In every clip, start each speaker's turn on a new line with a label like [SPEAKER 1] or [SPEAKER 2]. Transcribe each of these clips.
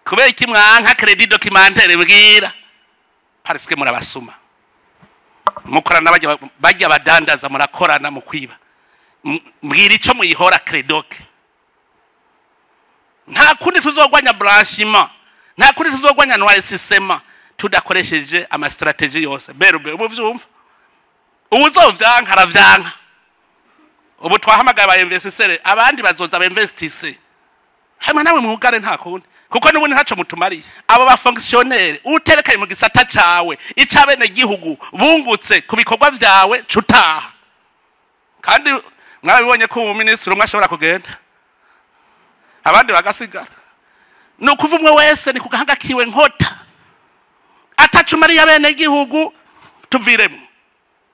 [SPEAKER 1] Kubera iki mwanka crédit documentaire? Mbwira. Parce que murabasuma, mukorana, bajya badandaza, murakorana mu kwiba. Mbwira ico muyihora Crédoc. Nta kundi tuzogwanya blanchiment, nta kundi tuzogwanya noircissement tudakoresheje ama stratégies yose. Berube umuvyumva, uwuzovyanka aravyanka. Ubu twahamagaye aba investisseurs, abandi bazoza ba-investisse hamwe nawe muhugare. Nta kundi, kuko n'ubundi ntaco mutumariye. Abo ba fonctionnaire uterekanye mu gisata cawe icabene gihugu bungutse ku bikorwa vyawe, cutaha. Kandi mwabibonye ko umuminisitiri umwe ashobora kugenda, abandi bagasigara. Ni ukuva umwe wese ni ku gahanga kiwe nkota atacumariye abene gihugu, tuviremo.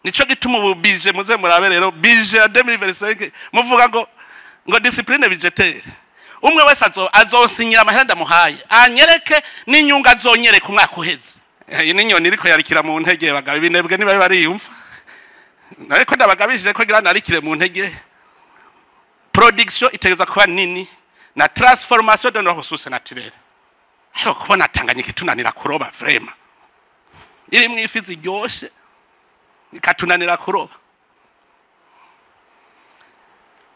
[SPEAKER 1] Nico gituma ubu budget, muze murabe rero budget ya 2025, muvuga ngo discipline budgétaire. Umwe wese azosinyira amahera ndamuhaye, anyereke n'inyungu azonyereka umwaka uheze. Iyi ni inyoni iriko yarikira mu ntege. Bagabo ibinebwe niba bariyumva, ariko ndabagabishije ko ngira narikire mu ntege. Production itegerezwa kuba nini na transformation de nos ressources naturelles. Ariko kubona Tanganyika itunanira kuroba, vraiment, irimwo ifi ziryoshe, ikatunanira kuroba,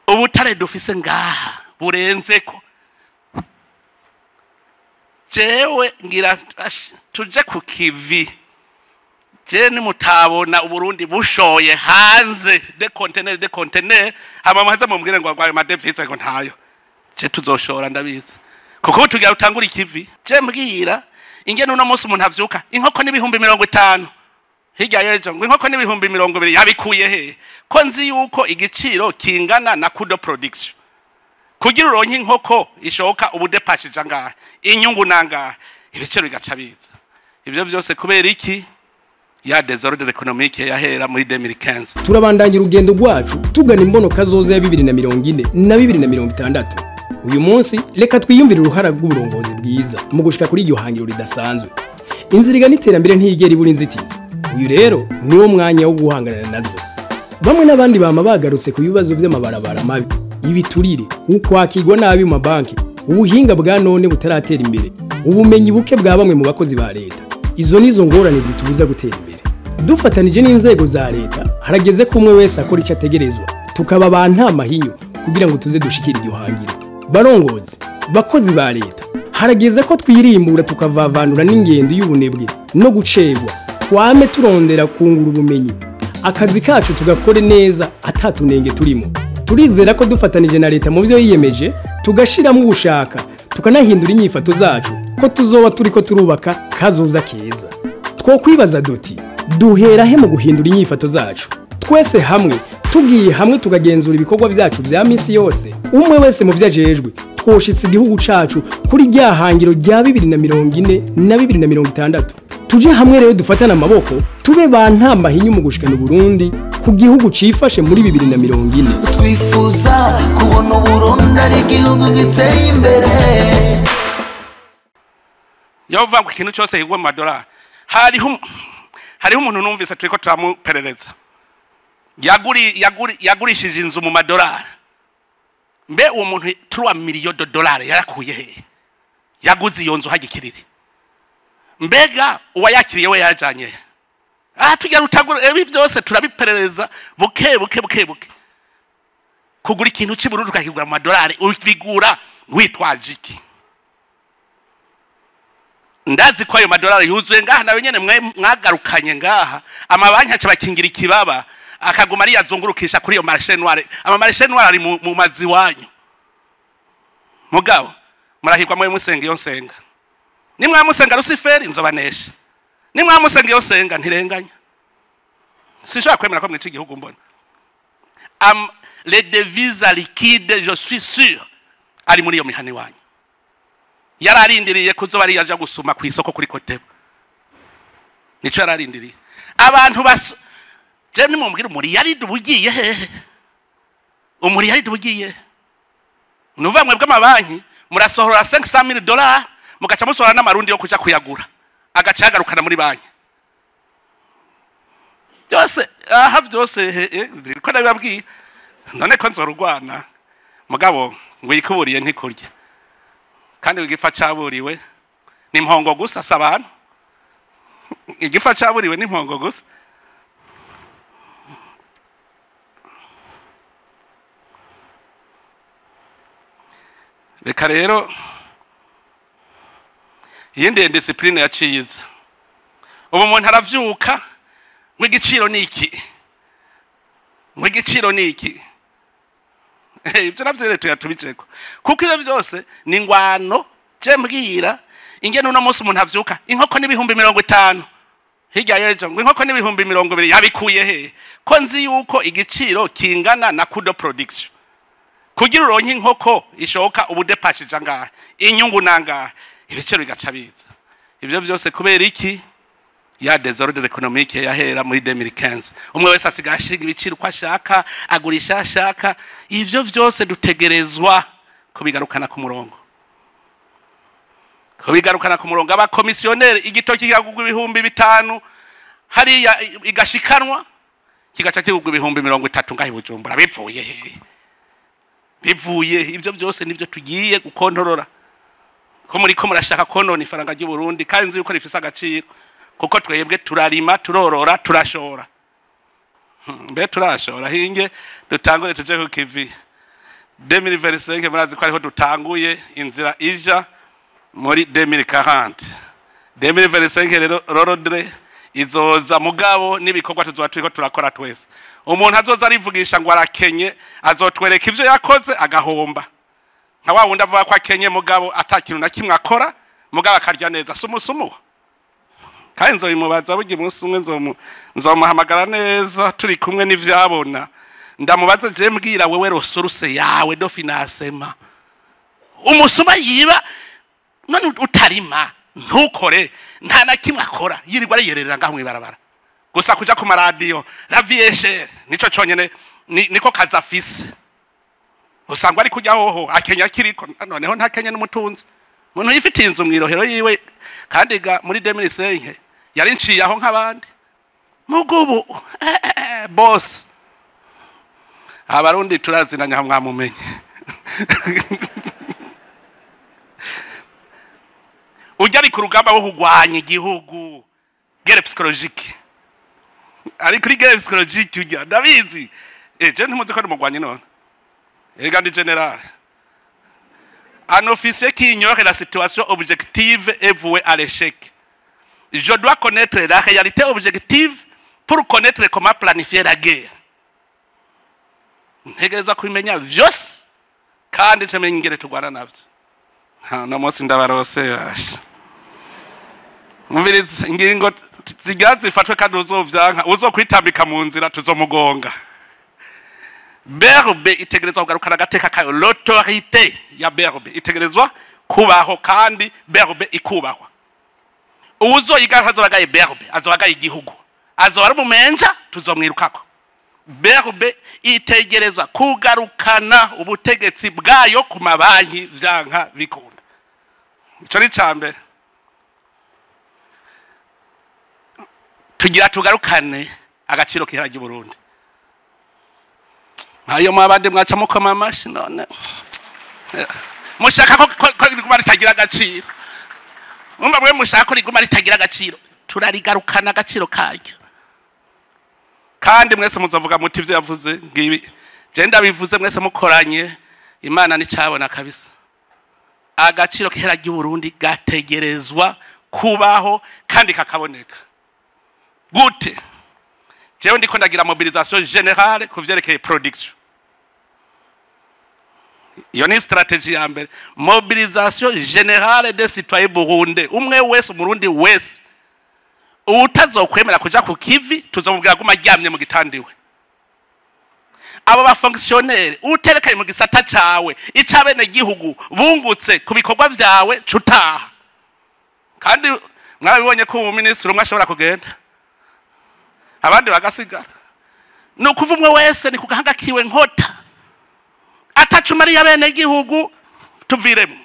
[SPEAKER 1] ubutare dufise ngaha burenzeko. Jewe ngira ash, tuje ku kivi. Je nimutabona Uburundi bushoye hanze des conteneurs, des conteneurs, hama muheze mumbwire ngo ayo ma devises ngo ntayo. Je tuzoshora, ndabizi, kuko ubu tugira utangura ikivi. Je mbwira ingene uno munsi umuntu avyuka, inkoko n'50,000, hirya y'ejo ngo inkoko n'20,000. Yabikuye he, ko nzi yuko igiciro kingana na coût de production? Kugira uronke inkoko ishoka, ubu dépensije angahe, inyungu nangahe, ibiciro bigaca biza. Ivyo vyose kubera iki? Ya désordre économique yahera muri 2015.
[SPEAKER 2] Turabandanya urugendo rwacu tugana imbono kazoza ya 2040 na 2060. Uyu munsi reka twiyumvire uruhara rw'uburongozi bwiza mu gushika kuri iryo hangiro ridasanzwe. Inzira igana iterambere ntiyigera ibura inzitizi. Uyu rero niwo mwanya wo guhangana nazo. Bamwe n'abandi bama bagarutse ku bibazo vy'amabarabara mabi, ibiturire, ukwakirwa nabi mu mabanki, ubuhinga bwa none butaratera imbere, ubumenyi buke bwa bamwe mu bakozi ba leta. Izo nizo ngorane zitubuza gutera imbere. Dufatanije n'inzego za leta, harageze ko umwe wese akora icyo ategerezwa, tukaba ba nta mahinyu kugira ngo tuze dushikire iryo hangiro. Barongozi, bakozi ba leta, harageze ko twirimbura, tukavavanura n'ingendo y'ubunebwe no gucegwa. Twame turondera kungura ubumenyi, akazi kacu tugakore neza atatunenge turimo. Turizera ko dufatanije na leta mu byo yiyemeje, tugashiramo ugushaka, tukanahindura inyifato zacu, ko tuzoba turiko turubaka kazoza keza. Twokwibaza duti: duhera he mu guhindura inyifato zacu? Twese hamwe, tugiye hamwe, tukagenzura ibikorwa byacu bya misi yose, umwe wese mu byo ajejwe, twoshitse igihugu cacu kuri rya hangiro rya 2040 na 2060. Tuje hamwe rero, dufatane amaboko, tube ba nta mahinyu mu gushikana Uburundi ku gihugu cifashe muri 2040.
[SPEAKER 3] Twifuza kubona Uburundi ari igihugu giteye imbere.
[SPEAKER 1] Yovuga ngo ikintu cyose higwa mu madolari. Hariho umuntu numvise turiko turamuperereza, yagurishije inzu mu madolari. Mbe uwo muntu 3 millions de dollars yarakuye he? Yaguze iyo nzu hagikirire? Mbega uwayakiriye we yajanye he? Aha tugira rutagura. Ibi byose turabiperereza buke buke buke buke. Kugura ikintu cy'i Burundi ukakigura mu madolari, ubigura witwaje iki? Ndazi ko ayo madolari yuzuye ngaha, nawe nyene mwagarukanye ngaha. Amabanki aca bakingira ikibaba, akaguma ari yazungurukisha kuri iyo marché noir. Ama marché noir ari mu mazi wanyu. Mugabo murahirwa mwe musenga iyo nsenga. Nimwamusenga Rusiferi, nzobanesha. Nimwamusenga iyo nsenga, ntirenganya. Sinshobora kwemera ko mwica igihugu. Mbona les devises liquides, je suis sûr, ari muri iyo mihani wanyu. Yararindiriye kuzoba ari yaja gusuma ku isoko kuri Kotebu. Nico yararindiriye. Abantu bas je nimumbwira, umuriyaridi ubugiye hehe? Umuriyaridi ubugiye? Nuva mwe bw'amabanki murasohora 500,000 dollars, mugaca musohora n'amarundi yo kuja kuyagura, agaca yagarukana muri banki byose. Aha byose ko ndabibabwiye none ko nzorugwana. Mugabo ngo yikuburiye ntikurya, kandi igipfa caburiwe. Ni impongo gusa, si abantu. Igifa caburiwe ni impongo gusa. Reka rero iyindi discipline yaciyiza. Ubu umuntu aravyuka ngo igiciro ni iki, ngo igiciro ni iki. Ibyo navyo rero tuyatubiceko, kuko ivyo vyose ni ngwano. Je mbwira ingene uno munsi umuntu avyuka inkoko n'ibihumbi 50, hirya y'ejo ngo inkoko n'ibihumbi 20, yabikuye he? Ko nzi yuko igiciro kingana na coût de production. Kugira uronke inkoko ishoka ubu dépensije angahe, inyungu nangahe, ibiciro bigaca biza. Ivyo vyose kubera iki? Ya désordre économique yahera muri 2015. Umwe wese asigaye ashinga ibiciro uko ashaka, agurisha ashaka. Ivyo vyose dutegerezwa kubigarukana ku murongo, kubigarukana ku murongo. Abakomisiyoneri, igitoki kikagurwa 5000 hariya igashikanwa kigaca kigurwa 30,000 ngaho i Bujumbura. Bivuye he? Bivuye ivyo vyose nivyo tugiye gukontorora. Ko muri ko murashaka konona ifaranga ry'u Burundi, kandi nzi yuko rifise agaciro, kuko twebwe turarima, turorora, turashora. Mbe turashora hinge dutangure tuje ku kivi 2025. Murazi ko ariho dutanguye inzira ija muri 2040. 2025 rero l'ordre izoza, mugabo n'ibikorwa tuzoba turiko turakora twese. Umuntu azoza arivugisha ngo arakenye, azotwereka ivyo yakoze agahomba. Nka wa wundi avuga ko akenye mugabo ata kintu na kimwe akora, mugabo akarya neza, sumusumu. Kandi nzobimubaza burya umunsi umwe, nzomuhamagara neza turi kumwe n'ivyabona, ndamubaza: je mbwira wewe, ressource yawe de financement? Umusuma yiba none, utarima, ntukore, nta na kimwe akora, yirirwa ariyererera ngaho mw'ibarabara gusa, kuja ku maradiyo, la vie est chère, nico conyene niko kazi afise. Usanga ari kujya hoho akenya kiriko noneho ntakenya n'umutunzi. Umuntu yifitiye inzu mw'irohero yiwe, kandi ga muri 2005 yari nciye aho nk'abandi mugubu boss. Abarundi turazinanya, mwamumenye. Ujya ari ku rugamba wo kurwanya igihugu, guerre psychologique, ari kuri guerre psychologique ujya, ndabizi. Je ntimuzi ko ari umugwanyi none? Erega ndi général. Un officier qui ignore la situation objective est voué à l'échec. Je dois connaître la réalité objective pour connaître comment planifier la guerre. Ntegereza kubimenya vyose kandi ncemenye ingene turwana navyo. No munsi ndabarose basha. Mumvirize, ingingo zigira zifatwe kandi uzovyanka, uzokwitambika mu nzira tuzomugonga. BRB itegerezwa kugarukana agateka kayo. L'autorité ya BRB itegerezwa kubaho kandi BRB ikubahwa. Uwuzoyiga azobagaye BRB, azobagaye igihugu, azoba ari umumenja, tuzomwirukako. BRB itegerezwa kugarukana ubutegetsi bwayo ku mabanki vyanka bikunda. Ico ni icambere. Tugira tugarukane agaciro k'ihera ry'u Burundi. Nkayo mwabandi mwaca mukoma amashi none mushaka ko riguma ritagira agaciro. Mwumva mwe mushaka ko riguma ritagira agaciro, turarigarukana agaciro karyo. Kandi mwese muzovuga muti ivyo yavuze ngibi. Je ndabivuze mwese mukoranye, Imana nicabona kabisa. Agaciro k'ihera ry'u Burundi gategerezwa kubaho kandi kakaboneka. Gute? Jewe ndiko ndagira mobilisation générale ku vyerekeye production. Iyo ni stratégie ya mbere, mobilisation générale des citoyens burundais. Umwe wese, umurundi wese utazokwemera kuja ku kivi, tuzomubwira guma aryamye mu gitandiwe. Abo ba fonctionnaire uterekanye mu gisata cawe icabene gihugu bungutse ku bikorwa vyawe, cutaha. Kandi mwarabibonye ko umu ministre umwe ashobora kugenda, abandi bagasigara. Ni ukuva umwe wese ni ku gahanga kiwe nkota, atacumariye abene gihugu tuviremo.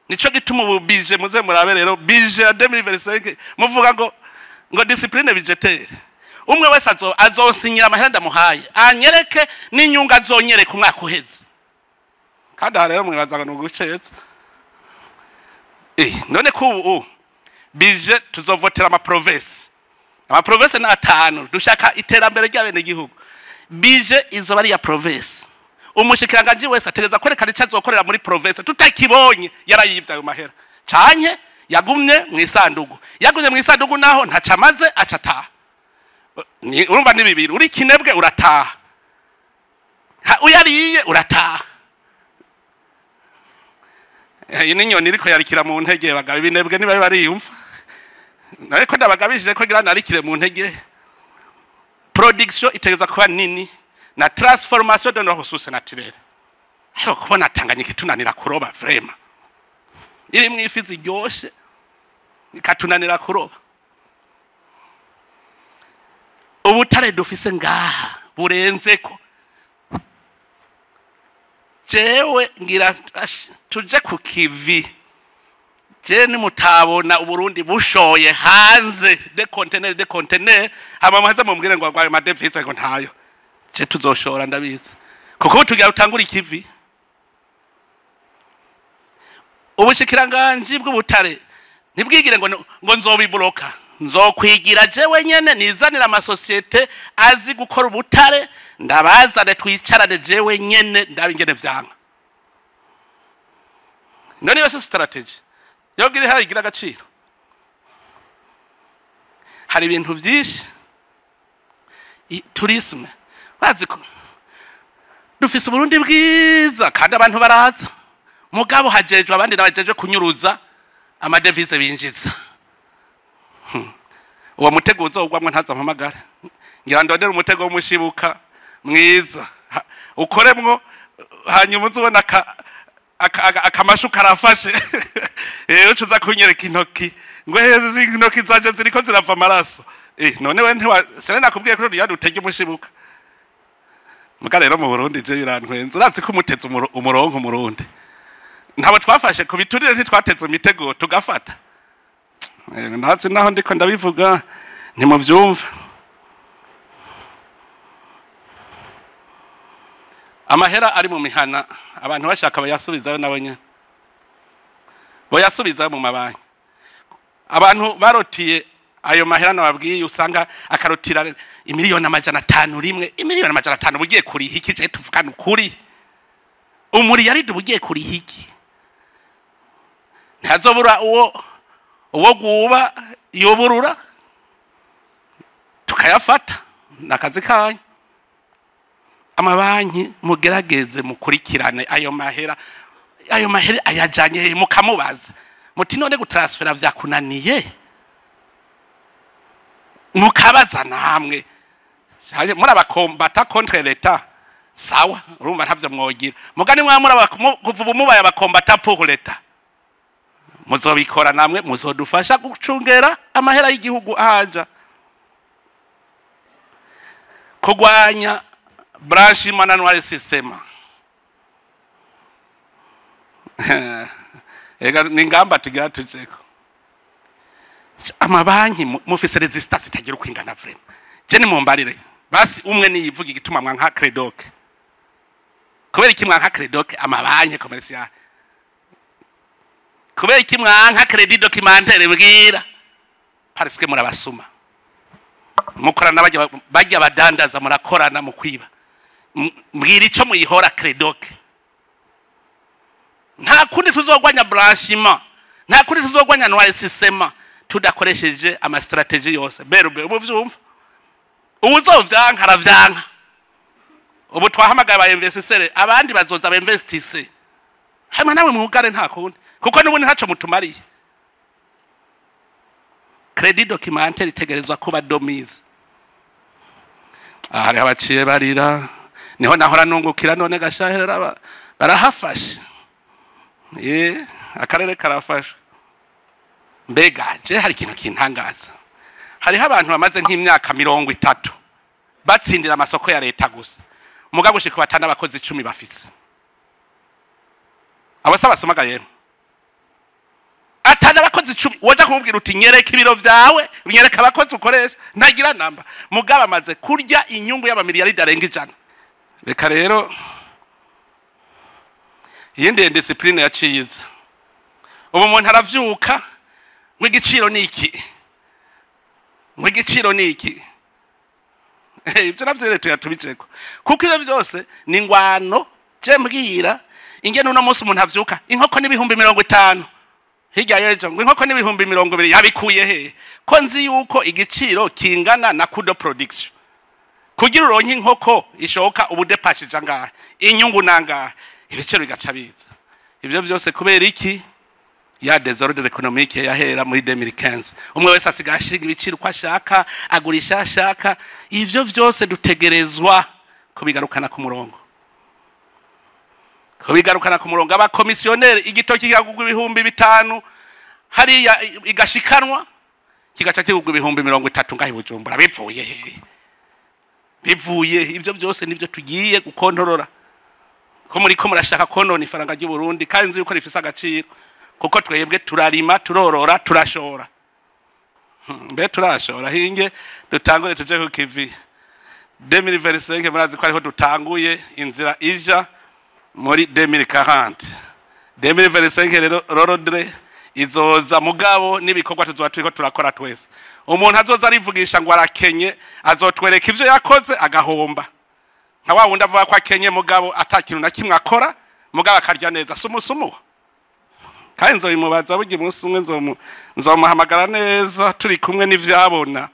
[SPEAKER 1] Nico gituma ubu budget, muze murabe rero budget ya 2025, muvuga ngo discipline budgétaire. Umwe wese azosinyira amahera ndamuhaye, anyereke n'inyungu azonyereka umwaka uheze. Kandi aha rero mwibaza ngo ni uguceza. None ko ubu Budget tuzovotera ama province. Ama province ni 5, dushaka iterambere ry'abene gihugu. Budget izoba ari ya province. Umushikiranganje wese ategeza kwerekana icyo azokorera muri province, tutakibonye yarayivye ayo mahera. Canke yagumye mu isandugu. Yagumye mu isandugu naho ntacamaze acataha. Urumva ni bibiri, uri kinebwe urataha. Uyariye urataha. Iyi ni inyoni iriko yarikira mu ntege, bagabo ibinebwe niba bariyumva. Ariko ndabagabishije ko ngira narikire mu ntege. Production itegeza kuba nini na transformation de nos ressources naturelles. Ariko kubona Tanganyika itunanira kuroba vraiment. Iri mu ifi ziryoshe ikatunanira kuroba. Ubutare dufise ngaha burenzeko. Jewe ngira tuje ku kivi. Je nimutabona Uburundi bushoye hanze de conteneur de conteneur, hama muze mumbwire ngo agwaye amadevize ngo ntayo. Je tuzoshora ndabizi. Kuko tugira utangura ikivi. Ubushikiranganje bw'ubutare ntibwigire ngo nzobibloka. Nzokwigira jewe nyene nizanira amasosiete azi gukora ubutare, ndabazane twicarane jewe nyene ndabingene vyanka. None yose strategy yogira hari igira agaciro. Hari ibintu vyinshi tourisme bazi ko dufise Uburundi bwiza kandi abantu baraza, mugabo hajejwe abandi nabajejwe kunyuruza amadevize binjiza. Uwo mutego uzogwamwe ntaza mpamagara, ngira ndondere umutego w'umushibuka mwiza ukoremwo, hanyuma uzubona akamashu karafashe. Ucuza kunyereka intoki ngo heze intoki zanje ziriko zirava amaraso. None we ntiwa sere nakubwiye ko yari utege umushibuka. Muga rero mu Burundi je birantwenza, urazi ko umuteze umurongo umurundi. Ntabo twafashe ku biturire, ntitwateze imitego tugafata. Ndatse naho ndiko ndabivuga ntimuvyumva. Amahera ari mu mihana abantu bashaka bayasubizayo nabo nyene. Bayasubiza mu mabanki. Abantu barotiye ayo mahera nababwiye usanga akarotira 500,000,000 rimwe, 500,000,000 bugiye kuriha iki? Je tuvugana ukuri. Umuri yari bugiye kuriha iki? Ntazobura uwo guba yoburura tukayafata nakazi kanyu. Amabanki mugerageze mukurikirane ayo mahera, ayo mahera ayajanye mukamubaza muti none gutransfera vyakunaniye, mukabaza namwe muri abakombata contre l'etat. Sawa, urumva ntavyo mwogira mugani mwa muri kuva mubaye abakombata pour l'etat, muzobikora namwe muzodufasha gucungera amahera y'igihugu ahaja. Kugwanya blanchiment na noircissement. Ega ningamba tugira tujeko. Amabanki mufise resistance itagira ukwingana vraiment. Je ni mumbarire. Basi umwe niyivuga igituma mwanka Credoc. Kubera iki mwanka Credoc amabanki commercial? Kubera iki mwanka credit documentaire bwira? Parce que murabasuma. Mukorana bajya badandaza murakorana mu kwiba. Mbwira ico muyihora Credoc. Nta kundi tuzogwanya blanchiment, nta kundi tuzogwanya noircissement tudakoresheje ama strategy yose. Berube umuvyumva. Uwuzovyanka aravyanka. Ubu twahamagaye aba investisseurs, abandi bazoza aba investisseurs. Hama nawe muhugare nta kundi, kuko nubundi ntaco mutumariye. Credit documentaire itegerezwa kuba domise. Hari abaciye barira, niho nahora nungukira none gashahera barahafashe. Akarere karafashe. Mbega je hari ikintu kintangaza. Hariho abantu bamaze nk'imyaka 30 batsindira amasoko ya leta gusa. Muga gushika batana abakozi 10 bafise. Abasaba basomaga yemwe. Atana abakozi 10 woja kumubwira uti nyereka ibiro vyawe, nyereka abakozi ukoresha, ntagira namba. Mugaba amaze kurya inyungu y'amamiliyaridi arenga 100. Reka rero iyindi discipline yaciyiza. Ubu umuntu aravyuka Ngo igiciro ni iki, ngo igiciro ni iki. Ibyo navyo rero tuyatubiceko, kuko ivyo byose ni ngwano. Je mbwira ingene uno munsi umuntu avyuka, inkoko n'50,000, hirya y'ejo ngo inkoko n'20,000. Yabikuye he, ko nzi yuko igiciro kingana na coût de production? Kugira uronke inkoko ishoka, ubu dépensije angahe, inyungu nangahe, ibiciro bigaca biza. Ivyo vyose kubera iki? Ya désordre économique yahera muri 2015. Umwe wese asigaye ashinga ibiciro uko ashaka, agurisha ashaka. Ivyo vyose dutegerezwa kubigarukana ku murongo, kubigarukana ku murongo. Abakomisiyoneri, igitoki kikagurwa 5000 hariya, igashikanwa kigaca kigurwa 30,000 ngaho i Bujumbura. Bivuye hehe? Bivuye ivyo byose nivyo tugiye gukontorora, ko muri ko murashaka konona ifaranga ry'u Burundi, kandi nzi yuko rifise agaciro, kuko twebwe turarima, turorora, turashora. Mbe turashora? Hinge dutangure tuje ku kivi. 2025 murazi ko ariho dutanguye inzira ija muri 2040. 2025 rero l'ordre izoza, mugabo n'ibikorwa tuzoba turiko turakora twese. Umuntu azoza arivugisha ngo arakenye, azotwereka ivyo yakoze agahomba, nka wa wundi avuga ko akenye mugabo ata kintu na kimwe akora, mugabo akarya neza. Sumusumu kandi nzobimubaza burya. Umunsi umwe nzomuhamagara neza, turi kumwe n'ivyabona,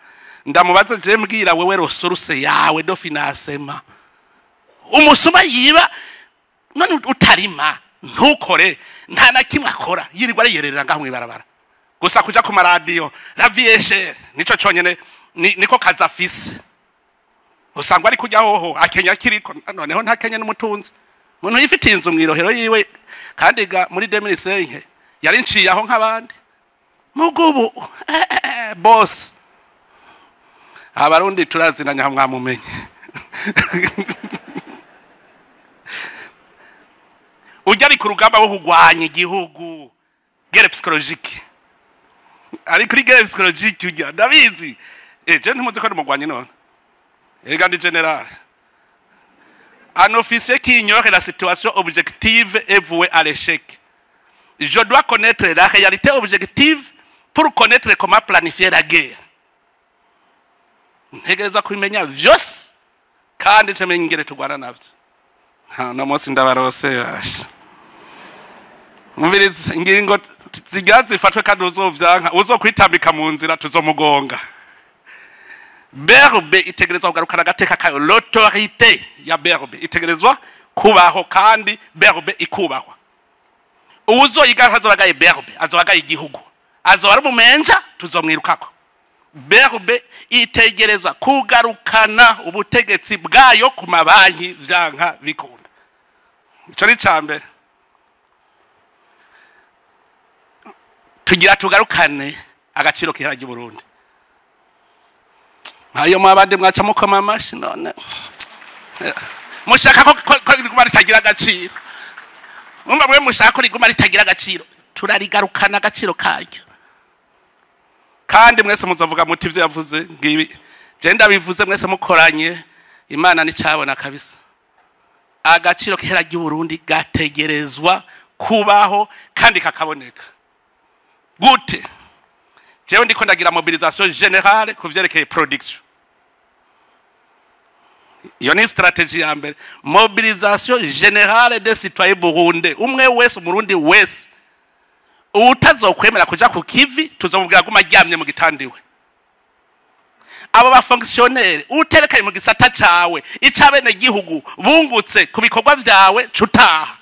[SPEAKER 1] ndamubaze: je mbwira wewe, ressource yawe de financement? Umusuma yiba none, utarima, ntukore, nta na kimwe akora, yirirwa ariyererera ngaho mw'ibarabara gusa, kuja ku maradiyo, la vie est chère, nico conyene niko kazi afise. Usanga ari kujya hoho akenya kiriko noneho ntakenya n'umutunzi. Umuntu yifitiye inzu mw'irohero yiwe, kandi ga muri 2005 yari nciye aho nk'abandi mugubu boss. Abarundi turazinanya, aho mwamumenye. Ujya ari ku rugamba wo kurwanya igihugu, guerre psychologique, ari kuri guerre psychologique ujya, ndabizi. Je ntimuzi ko ari umugwanyi none? Erega ndi général. Un officier qui ignore la situation objective est voué à l'échec. Je dois connaître la réalité objective pour connaître comment planifier la guerre. Ntegereza kubimenya vyose, kandi nce ingene turwana navyo. No munsi ndabarose basha. Mumvirize, ingingo zigira zifatwe, kandi uzovyanka, uzokwitambika mu nzira, tuzomugonga. BRB itegerezwa kugarukana agateka kayo. L'autorité ya BRB itegerezwa kubaho, kandi BRB ikubahwa. Uwuzoyiga ntazobagaye BRB, azobagaye igihugu, azoba ari umumenja, tuzomwirukako. BRB itegerezwa kugarukana ubutegetsi bwayo ku mabanki, vyanka bikunda. Ico ni icambere. Tugira tugarukane agaciro k'ihera ry'u Burundi. Nkayo mwabandi mwaca mukoma amashi, none mushaka ko riguma ritagira agaciro? Mwumva mwe mushaka ko riguma ritagira agaciro? Turarigarukana agaciro karyo, kandi mwese muzovuga muti ivyo yavuze ngibi. Je ndabivuze mwese mukoranye, Imana nicabona kabisa. Agaciro k'ihera ry'u Burundi gategerezwa kubaho kandi kakaboneka. Gute? Jewe ndiko ndagira mobilisation générale ku vyerekeye production. Iyo ni stratégie ya mbere, mobilisation générale des citoyens burundais. Umwe wese, Umurundi wese utazokwemera kuja ku kivi, tuzomubwira guma aryamye mu gitandiwe. Abo ba fonctionnaire uterekanye mu gisata cawe icabene gihugu bungutse ku bikorwa vyawe, cutaha.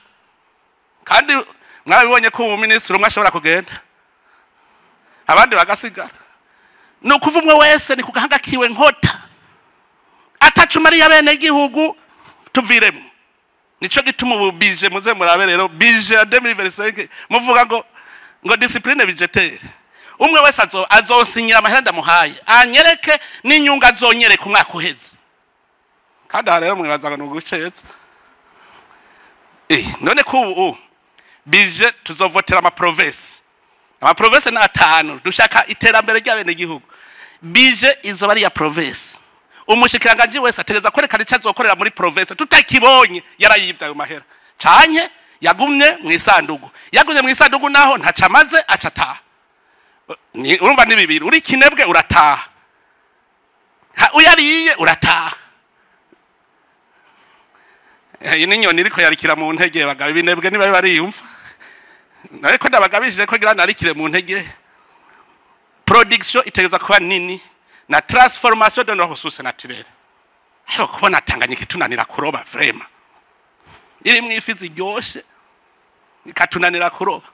[SPEAKER 1] Kandi mwarabibonye ko umu ministre umwe ashobora kugenda, abandi bagasigara. Ni ukuva umwe wese ni ku gahanga kiwe nkota, atacumariye abene gihugu, tuviremo. Nico gituma ubu budget, muze murabe rero budget ya 2025, muvuga ngo discipline budgétaire. Umwe wese azosinyira amahera ndamuhaye, anyereke n'inyungu azonyereka umwaka uheze. Kandi aha rero mwibaza ngo ni ugucetsa. None ko ubu budget tuzovotera ama province, ama province ni atanu, dushaka iterambere ry'abene gihugu. Budget izoba ari ya province. Umushikiranganji wese ategereza kwerekana icyo azokorera muri province. Tutakibonye, yarayivye ayo mahera, canke yagumye mu isandugu. Yagumye mu isandugu naho ntacamaze, aca ataha. Urumva ni bibiri, uri kinebwe urataha, uyariye urataha. Iyi ni inyoni iriko yarikira mu ntege, bagabo ibinebwe niba bariyumva. Ariko ndabagabishije ko ngira narikire mu ntege. Production itegeza kuba nini na transformation de nos ressources naturelles. Ariko kubona Tanganyika itunanira kuroba, vraiment irimwo ifi ziryoshe ikatunanira kuroba.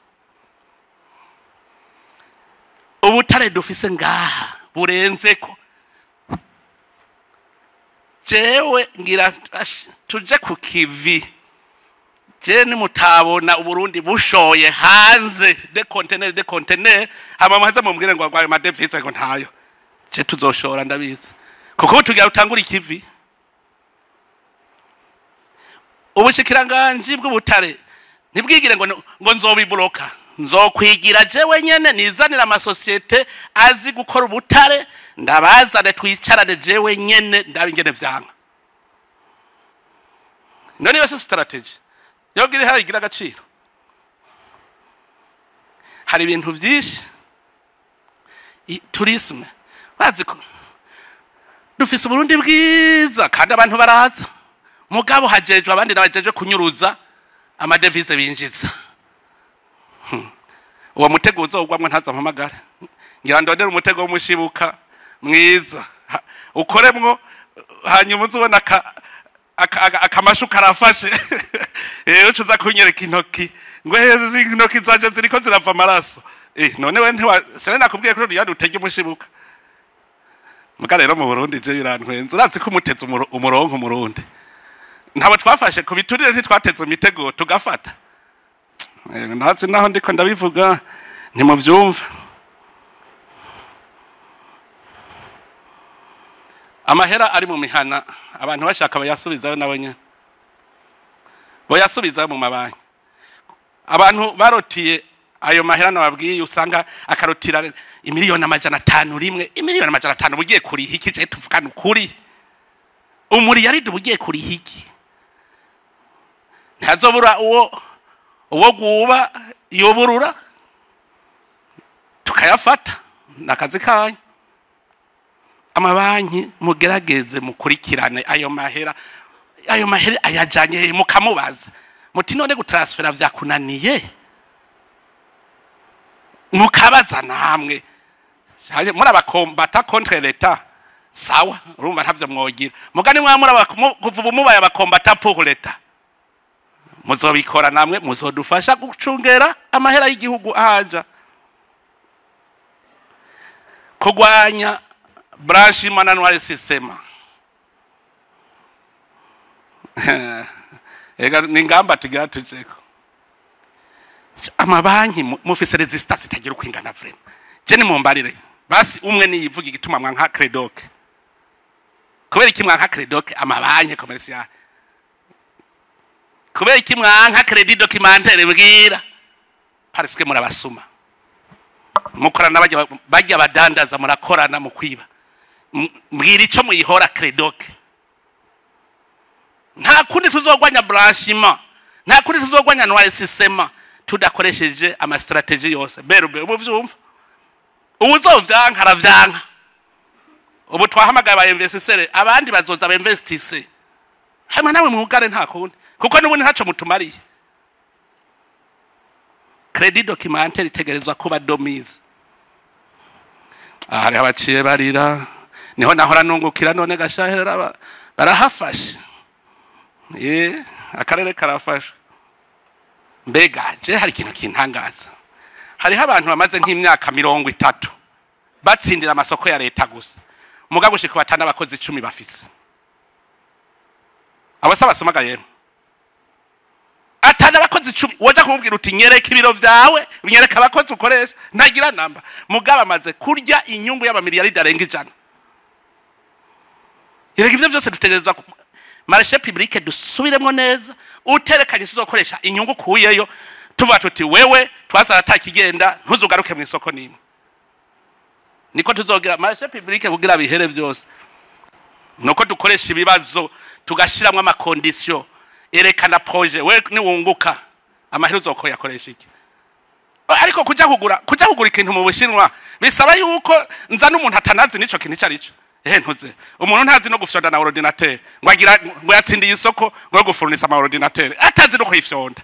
[SPEAKER 1] Ubutare dufise ngaha burenzeko. Jewe ngira tuje ku kivi. Je nimutabona Uburundi bushoye hanze de conteneur de conteneur, hama muhaze mumbwire ngo agwaye ma devises ngo ntayo. Je tuzoshora, ndabizi, kuko ubu tugira utangura ikivi. Ubushikiranganji bw'ubutare ntibwigire ngo nzobibloka, nzokwigira jewe nyene nizanira amasosiyete azi gukora ubutare, ndabazane twicarane jewe nyene ndabe ingene vyanka. None yose strategy yogira ihari igira agaciro. Hari ibintu vyinshi. Tourisme, bazi ko dufise Uburundi bwiza kandi abantu baraza, mugabo hajejwe abandi nabajejwe kunyuruza ama devises binjiza. Uwo mutego uzogwamwo ntaza mpamagara, ngira ndondere umutego w'umushibuka mwiza ukoremwo, hanyuma uzubona akamashu karafashe. Uca uza kunyereka intoki ngo heze intoki zanje ziriko zirava amaraso. None we ntiwa sere nakubwiye ko yari utege umushibuka. Muga rero mu Burundi je birantwenza, urazi ko umuteze umurongo umurundi ntabo twafashe ku biturire, ntitwateze imitego tugafata. Ntazi naho ndiko ndabivuga ntimuvyumva. Amahera ari mu mihana, abantu bashaka bayasubizayo nabo nyene, bayasubizayo mu mabanki. Abantu barotiye ayo mahera nababwiye, usanga akarotira 500 000 000 rimwe. 500 000 000 bugiye kuriha iki? Je tuvugana ukuri, umuriyaridi bugiye kuriha iki? Ntazobura uwo guba yoburura tukayafata nakazi kanyu. Amabanki mugerageze mukurikirane ayo mahera, ayo mahera ayajanye he, mukamubaza muti none gutransfera vyakunaniye? Mukabaza namwe muri aba combattants contre l'État, sawa, urumva ntavyo mwogira mugani mwa muri kuva ubu mubaye aba combattants pour l'État, muzobikora namwe, muzodufasha gucungera amahera y'igihugu ahaja. Kugwanya blanchiment na noircissement, ega ni ingamba tugira tujeko. Amabanki mufise résistance itagira uko ingana, vraiment. Je ni mumbarire basi umwe niyivuga igituma mwanka Crédoc. Kubera iki mwanka Crédoc? Amabanki commercial, kubera iki mwanka crédit documentaire? Bwira. Parce que murabasuma, mukorana bajya bajya badandaza, murakorana mu kwiba. Mbwira ico muyihora Crédoc. Nta kundi tuzogwanya blanchiment, nta kundi tuzogwanya noircissement tudakoresheje ama stratégies yose. Berube ubu vyumva, uwuzovyanka aravyanka. Ubu twahamagaye aba investisseurs, abandi bazoza ba investisse hamwe nawe mwugare, nta kundi, kuko n'ubundi ntaco mutumariye. Crédit documentaire itegerezwa kuba de mise. Aha hariho abaciye barira, niho nahora nungukira, none gashahera barahafashe. Ye akarere karafashe. Mbega je hari ikintu kintangaza: hariho abantu bamaze nk'imyaka 30 batsindira amasoko ya leta gusa, muga gushika batana abakozi 10 bafise. Abo se basomaga yemwe atana abakozi 10, woja kumubwira uti nyereka ibiro vyawe, nyereka abakozi ukoresha, ntagira namba. Mugabo amaze kurya inyungu y'amamiliyaridi arenga 100. Erega ivyo vyose dutegerezwa marché public dusubiremo neza. Uterekanye uzokoresha inyungu kuyeyo, tuvuga tuti wewe twasara atakigenda, ntuzugaruke mu isoko nimwe. Niko tuzogira marché public kugira bihere vyose, nuko dukoresha ibibazo, tugashiramwo ama conditions. Erekana projet, we niwunguka amahera uzokoyakoresha iki? Ariko kuja kugura ikintu mu Bushinwa bisaba yuko nza n'umuntu atanazi n'ico kintu ico arico. Ntuze umuntu ntazi no gufyonda na ordinateur, ngo agira ngo yatsindiye isoko ngo yo gufurnisa ama ordinateur, atazi no kuyifyonda.